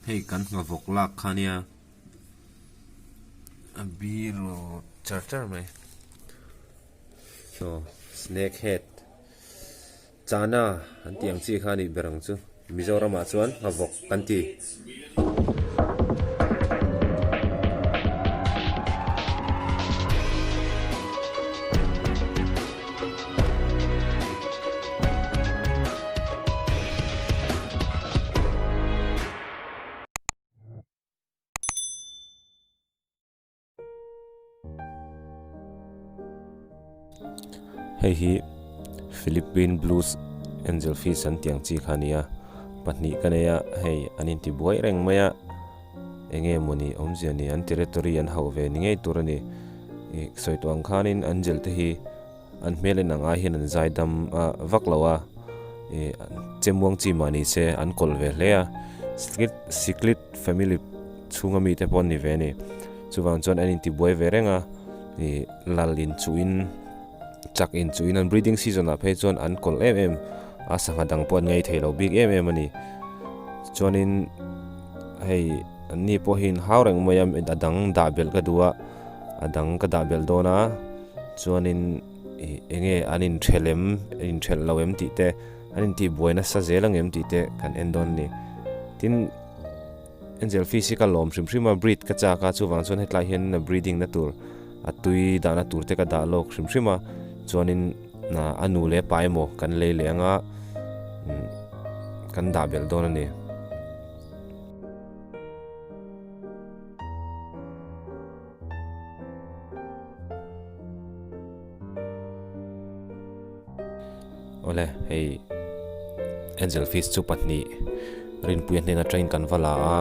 Hei kan nghavawk lak kha nia a biru char char mai saw snake head chana an tih ang chi kha a nih ber ang chu Mizoram ah chuan nghavawk kan ti. Hei hi Philippine Blues Angel Fish an tih ang chi kha a ni a, pahnih ka nei a, hei an inti buai reng mai a, eng nge mawni awmzia ni an territory an hauh ve ni ngei tur a ni, ih sawi tawh ang khanin angel te hi an hmel en ang ai hian an zai dam a vak lo a, ih chemuang chi mah ni se an kawlh ve hle a, cichlid family chhunga mite pawh an ni ve a ni. Chuvang chuan an intibuai ve reng a, ih lal inchuhin chak inchuhin an breeding season ah phei chuan an kawlh em em a, sangha dang pawh an ngei thei lo bik em em a ni. Chuanin hei an ni pawh hi inhau reng mai a, a dang dah belh ka duh a, a dang ka dah belh dawn a, chuanin ih eng nge an inthelh em, inthelh lo em tih te, an intihbuai nasa zel ang em tih te kan en dawn a ni. Tin. Angel fish hi ka lawm hrim hrim a, breed ka chak a, chuvang chuan hetlai hian a breeding na tur a tui dahna tur te ka dah lawk hrim hrim a, chuanin a nu leh a pa emaw kan lei leh anga kan dah belh dawn a ni. Awle hei angel fish chu pahnih rinpuia hnen atangin kan va la a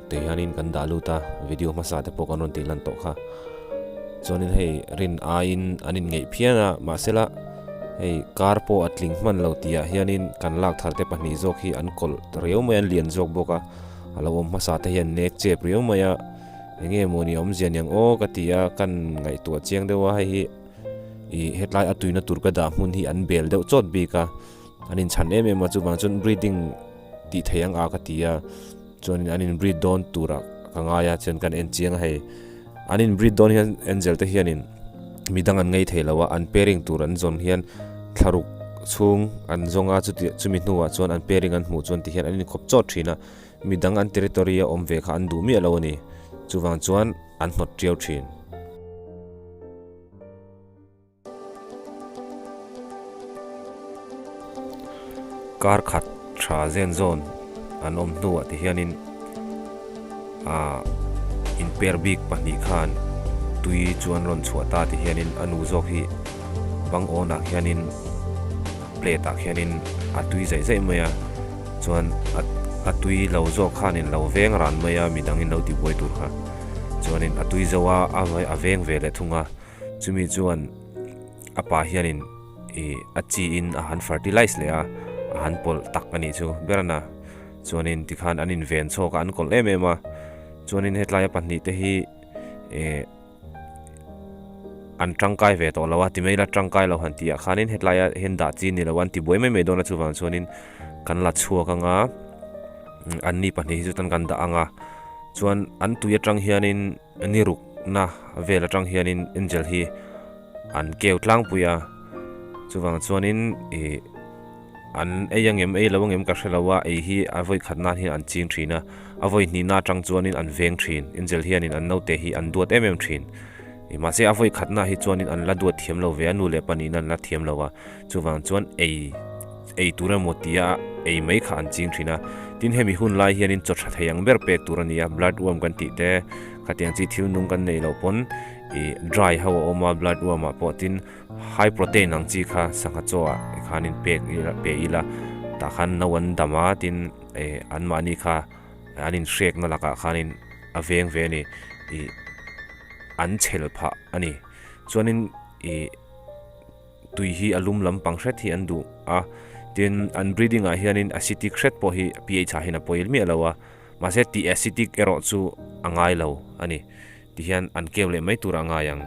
tui hianin kan dah lut a video hmasa te pawh kan rawn tih lan tawh kha chuanin hei rin aiin an inngeih phian a mahsela hei kar pawh a tling hman lo tih ah hianin kan lak thar te pahnih zawk hi an kawlh riau mai a an lian zawk bawk a a lo awm hmasa te hian nek chep riau mai a eng nge mawni awmzia niang aw ka ti a kan ngaihtuah chiang deuh a hei hi. Ih hetlai a tuina tur ka dah hmun hi an bel deuh chawt bik a, an inchhan em em a chuvang chuan breeding tih theih ang a ka ti a, chuanin an in breed dawn turah ka ngai a chuan kan en chiang a hei an in breed dawn hian angel te hianin midang an ngei thei lo a an pairing tur an zawn hian thlaruk chhung an zawng a chuti chumi hnuah chuan an pairing an hmuh chuan tihian an inkhawp chawt thin a midang an territory a awm ve kha an duh miah lo a ni chuvang chuan an hnawt tiau thin. Kar khat tha zen zawn an awm hnuah ti hianin ah inper bik pahnih khan tui chu an rawn chhuah ta ti hianin a nu zawk hi bang awnah khianin plate ah khianin a tui zaih zaih mai a chuan a tui lo zawk khanin lo veng ran mai a midangin lo tibuai tur kha. Chuanin a tui zo a, a veng ve leh thung a, chumi chuan a pa hianin ih a chiin a han fertilize leh a, a han pawlh tak a nih chu ber a. Chuanin tikhan an inven chhawk a, an kawlh em em a, chuanin hetlai a pahnih te hi ih an tangkai ve tawh lo a, ti mai ila tangkai lo han tih ah khanin hetlai ah hian dah chi ni lo a, an ti buai mai mai dawn a, chuvang chuanin kan la chhuak ang a, an ni pahnih hi chu tan kan dah ang a. Chuan an tui atang hianin ni rukna vel atang hianin angel hi an keu tlangpui a, chuvang chuanin ih an ei angem ei lo angem ka hre lo a, ei hi a vawi khat nan hian an ching thin a, a vawi hnihna atang chuanin an veng thin, angel hianin an naute hi an duat em em thin, ih mahse a vawi khatna hi chuanin an la duat thiam lo ve a, nu leh pahnih in an la thiam lo a, chuvang chuan ei. ei tur emaw tia ei mai kha an ching thin a, tin hemi hun lai hianin chaw tha thei ang ber pek tur a ni a, blood worm kan tih te khatiang chi thil nung kan nei loh pawn ih dry ho a awm a blood worm ah pawh tin high protein ang chi kha sangha chaw ah khanin pek ila pe ila tah khan no an dam a tin eh anmahni kha an inhrekna lakah khanin a veng ve a ni ih an chhel phah a ni chuanin ih. Tui hi a lum lampang hret hi an duh a, tin an breeding ah hianin acidic hret pawh hi pH ah hian a pawi miah lo a, mahse tih acidic erawh chu a ngai lo a ni, tihian an keu leh mai tur a ngai ang.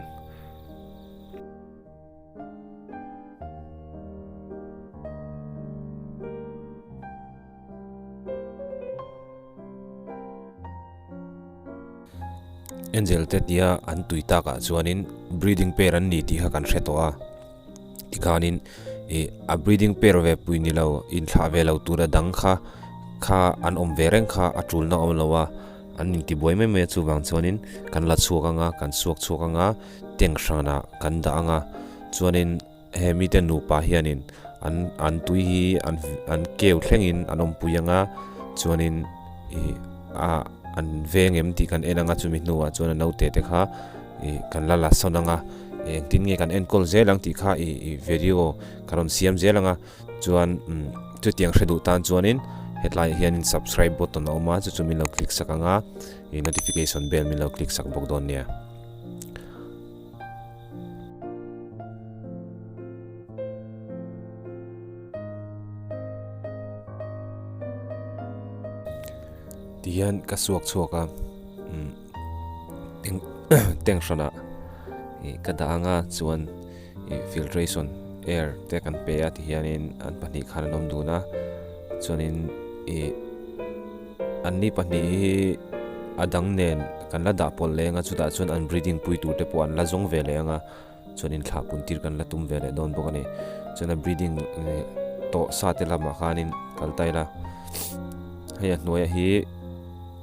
Angel te tia an tui takah chuanin breeding pair an ni tih kha kan hre tawh a, tikhanin ih a breeding pair ve pui ni lo inthlah ve lo tura dang kha kha an awm ve reng kha a tulna awm lo a, an intibuai mai mai a chuvang chuanin kan la chhuak anga kan suak chhuak anga tank hranah kan dah anga chuanin he mite nupa hianin an an tui hi an an keu thlengin an awmpui anga chuanin ih ah an veng em tih kan en anga chumi hnuah chuan a naute te kha ih kan la la sawn anga engtin nge kan enkawl zel ang tih kha ih ih video ka rawn siam zel anga chuan umm chutiang hre duh tan chuanin hetlaiah hianin subscribe button a awm a chu chu min lo click sak anga ih notification bell min lo click sak bawk dawn nia. Tihian ka suak chhuak a umm eng tank hranah ih ka dah anga chuan ih filtration air te kan pe a tihianin an pahnih khan an awm dun a chuanin ih Anni pahnih hi a dang nen kan la dah pawlh leh anga chutah chuan an breeding pui tur te pawh an la zawng ve leh anga chuan in thlah pun tir kan la tum ve leh dawn bawk a ni. Chuan a breeding tawh sa te lamah khanin kal ta ila hei a hnuaiah hi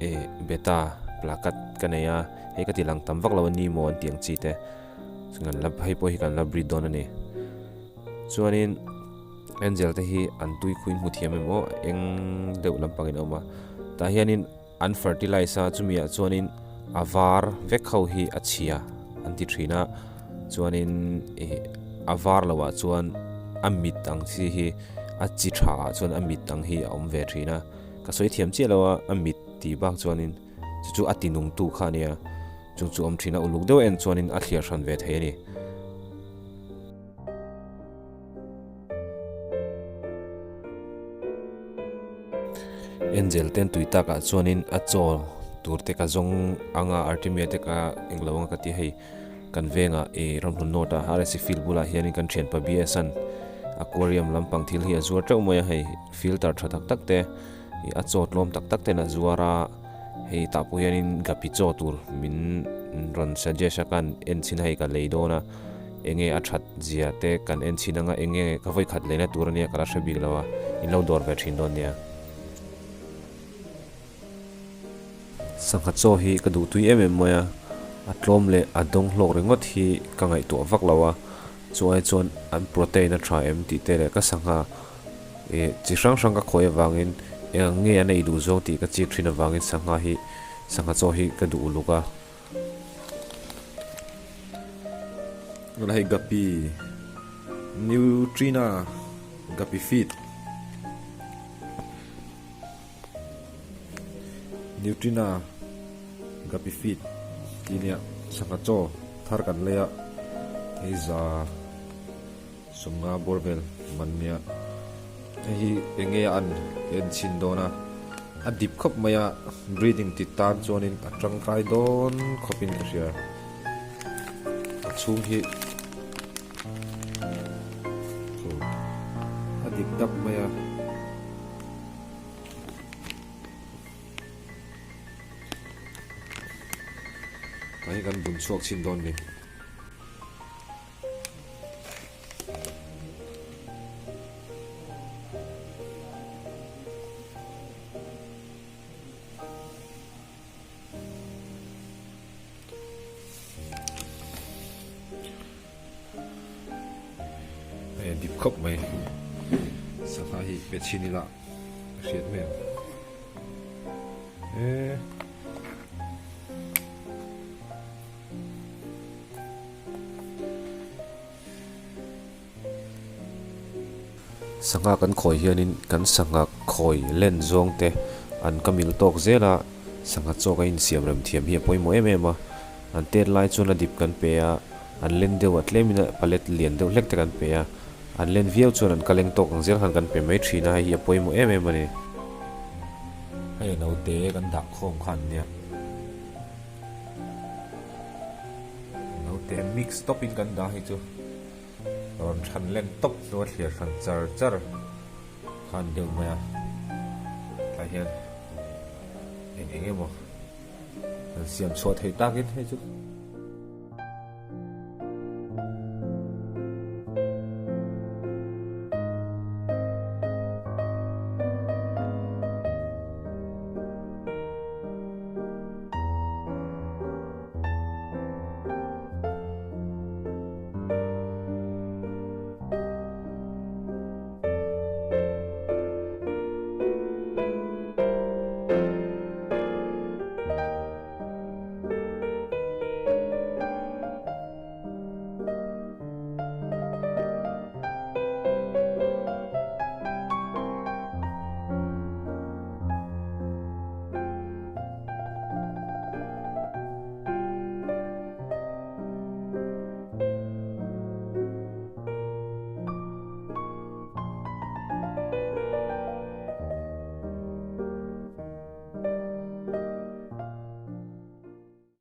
ih beta plakat ka nei a hei ka ti lang tam vak lo a ni maw an tih ang chi te chuan kan la hei pawh hi kan la breed dawn a ni. Chuanin. Angel te hi an tui khuin hmu thiam em aw eng deuh lampangin a awm a tah hianin an fertilize a chumi ah chuanin a var vek ho hi a chhia an ti thin a chuanin ih a var loh ah chuan a mit ang chi hi a chi tha ah chuan a mit ang hi a awm ve thin a ka sawi thiam chiah lo a a mit tih bak chuanin chu chu a ti nung tu kha a nia chu chu awm thin a uluk deuh en chuanin a thliar hran ve thei a ni. Angel ten tui takah chuanin a chaw tur te ka zawng anga Artemia te ka englo anga ka ti hei kan vengah ih ramhlun north ah RSC field bulah hianin kan thianpa BS an aquarium lampang thil hi a zuar teuh mai a hei filter tha tak tak te ih a chaw tlawm tak tak ten a zuar a hei tah pawh hianin gapi chaw tur min rawn suggest a ka en chhin a hei ka lei dawn a. Enge a that zia te kan en chhin anga enge ka vawi khat lehna tur ania ka la hre bik lo a, in lo dawr ve thin dawn nia. Sangha chaw hi ka duh tui em em mai a, a tlawm leh a dawng hlawk ringawt hi ka ngaihtuah vak lo a, chu ai chuan an protein a tha em tih te leh ka sangha eh chi hrang hrang ka khawi avangin eng ang nge an ei duh zawng tih ka chik thin avangin sangha hi sangha chaw hi ka duh uluk a. Tunah hei Guppy Neutrina Guppy Feed Neutrina Guppy Feed tih nia sangha chaw thar kan lei a hei za Sawmnga bawr vel man nia. Hei hi eng nge a an en chhin dawn a, a dip khawp mai a, breeding ti tan chuanin a tangkai dawn khawpin ka hria. A chhung hi a dip dap mai a. Tah hi kan bun chhuak chhin dawn ni. Hei a dip khawp mai sangha hi pe chhin ila a hriat mai ang e. Sangha kan khawi hianin kan sangha khawi len zawng te an ka mil tawk zel a, sangha chaw ka insiam rem thiam hi a pawimawh em em a, an tet lai chuan a dip kan pe a, an len deuh a tlemin a palet lian deuh hlek te kan pe a, an len viau chuan an ka leng tawk ang zel khan kan pe mai thin a, hei hi a pawimawh em em a ni. Hei naute kan dah khawm khan nia. Naute mix tawp in kan dah hi chu rawn than len tawp hnu a thliar hran char char khan deuh mai a tlai hian eng eng emaw. Kan siam chhuah theih takin hei chu.